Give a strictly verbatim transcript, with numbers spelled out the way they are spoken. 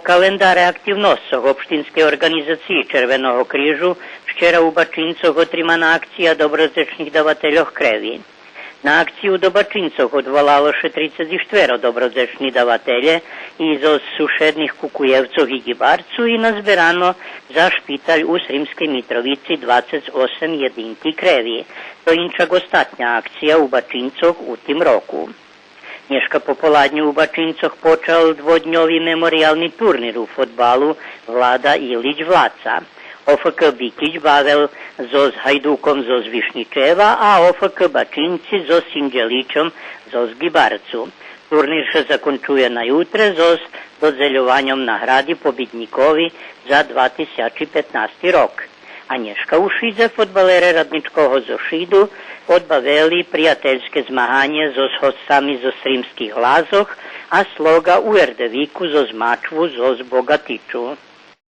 Календаре активносцох Општинскей орґанизациї Червеного крижу вчера у Бачинцох отримана акция добродзечних давательох креви. На акцию до Бачинцох одволало ше трицец и штверо добродзечни давателє и зоз сушедних Кукуєвцох и Ґибарцу и назберано за шпиталь у Сримскей Митровици двацец осем єдинки креви. То иншак остатня акция у Бачинцох у тим року. Нєшка пополадню у Бачинцох почал дводньови мемориялни турнир у фодбалу Влада Илич Влаца. О Ф К Бикич бавел зоз Гайдуком зоз Вишнїчева, а О Ф К Бачинци зоз Синґеличом зоз Ґибарцу. Турнир ше закончує на ютре зоз додзельованьом награди побиднїкови за два тисячи петнасти рок. А нєшка у Шидзе фодбалере Радничкого зоз Шиду одбавели приятельске змаганє зоз госцами зоз Сримских Лазох, а Слога у Ердевику зоз Мачву зоз Богатичу.